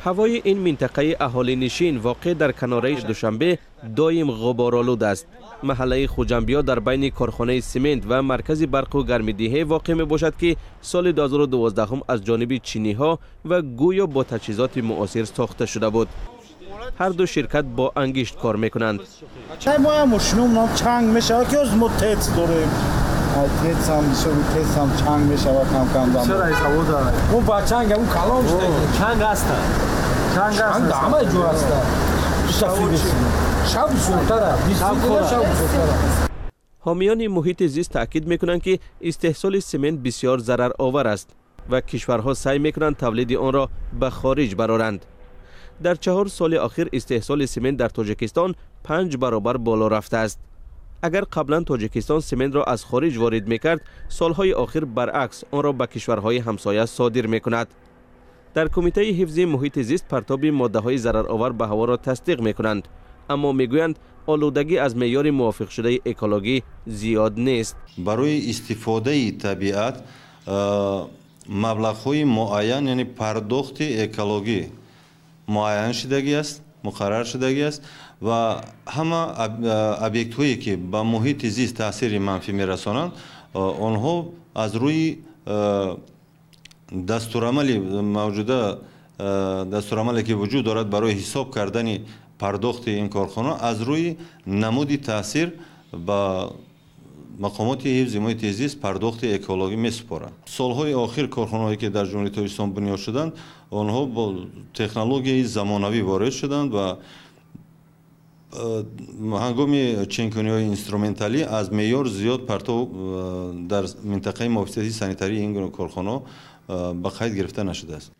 Ҳавои ин минтақаи аҳолинишин, воқеъ дар канораи Душанбе, доим ғуборолуд аст. Маҳаллаи Хуҷамбиё дар байни корхонаи симент ва маркази барқу гармидиҳӣ воқеъ мебошад, ки соли 2012 аз ҷониби чиниҳо ва гӯё бо таҷҳизоти муосир сохта шуда буд. Ҳар ду ширкат бо ангишт кор мекунанд. Чанг мешавад, ки мо ТЭЦ дорем, ТЭЦам бисёр, ТЭЦам чанг мешавад кам-кам. Ба чанг калон. Чанг аста. Чанг ҳама ҷо аста. Шаб бисёртара, шаб бисёртара. Ҳомиёни муҳити зист таъкид мекунанд, ки истеҳсоли семент бисёр зараровар аст ва кишварҳо саъй мекунанд тавлиди онро ба хориҷ бароранд. Дар 4 соли охир истеҳсоли семент дар Тоҷикистон 5 баробар боло рафтааст. Агар қаблан Тоҷикистон сементро аз хориҷ ворид мекард, солҳои охир баръакс онро ба кишварҳои ҳамсоя содир мекунад. Дар Кумитаи ҳифзи муҳити зист партоби моддаҳои зараровар ба ҳаворо тасдиқ мекунанд, аммо мегӯянд, олудагӣ аз меъёри мувофиқшудаи экологӣ зиёд нест. Барои истифодаи табиат маблағҳои муайян, яъне пардохти экологӣ муайян шудагӣ аст, муқаррар шудагӣ аст ва ҳама объектҳое, ки ба муҳити зист таъсири манфӣ мерасонанд, онҳо аз рӯи дастурамали мавҷуда, дастурамале, ки вуҷуд дорад барои ҳисоб кардани пардохти ин корхона, аз рӯи намуди таъсир ба мақомоти ҳифзи муҳити зист пардохти экологӣ месупоранд. Солҳои охир корхонаҳое, ки дар Ҷумҳурии Тоҷикистон бунёд шуданд, онҳо бо технологияи замонавӣ ворид шуданд ва ҳангоми ченкуниҳои инструменталӣ аз меъёр зиёд партов дар минтақаи муҳофизати санитарии ин гуна корхонаҳо ба қайд гирифта нашудааст.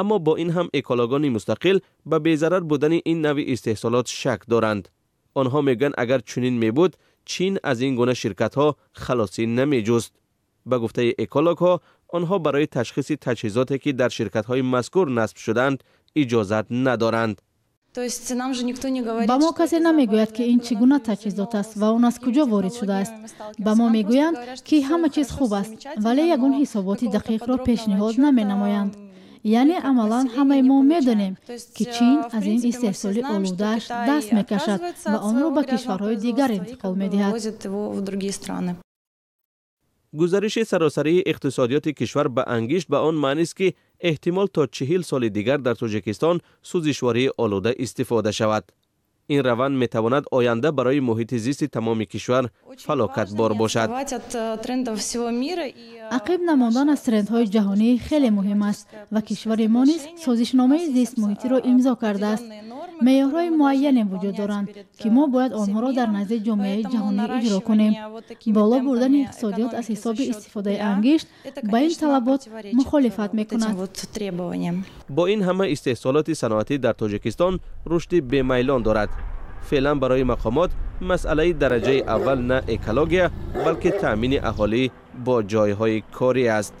Аммо бо ин ҳам экологони мустақил ба безарар будани ин навъи истеҳсолот шак доранд. Онҳо мегӯянд, агар чунин мебуд, Чин аз ин гуна ширкатҳо халосӣ намеҷуст. Ба гуфтаи экологҳо, онҳо барои ташхиси таҷҳизоте, ки дар ширкатҳои мазкур насб шудаанд, иҷозат надоранд. Ба мо касе намегӯяд, ки ин чӣ гуна таҷҳизот аст ва он аз куҷо ворид шудааст. Ба мо мегӯянд, ки ҳама чиз хуб аст, вале ягон ҳисоботи дақиқро пешниҳод наменамоянд. Яъне амалан ҳамаи мо медонем, ки Чин аз ин истеҳсоли олудааш даст мекашад ва онро ба кишварҳои дигар интиқол медиҳад. Гузариши саросарии иқтисодиёти кишвар ба ангишт ба он маънист, ки эҳтимол то 40 соли дигар дар Тоҷикистон сӯзишвории олуда истифода шавад. Ин раванд метавонад оянда барои муҳити зисти тамоми кишвар фалокатбор бошад. Ақиб намондан аз трендҳои ҷаҳонӣ хеле муҳим аст ва кишвари мо низ созишномаи зистмуҳитиро имзо кардааст. Меъёрҳои муайяне вуҷуд доранд, ки мо бояд онҳоро дар назди ҷомеаи ҷаҳонӣ иҷро кунем. Боло бурдани иқтисодиёт аз ҳисоби истифодаи ангишт ба ин талабот мухолифат мекунад. Бо ин ҳама истеҳсолоти саноатӣ дар Тоҷикистон рушди бемайлон дорад. Феълан барои мақомот масъалаи дараҷаи аввал на экология, балки таъмини аҳолӣ бо ҷойҳои корӣ аст.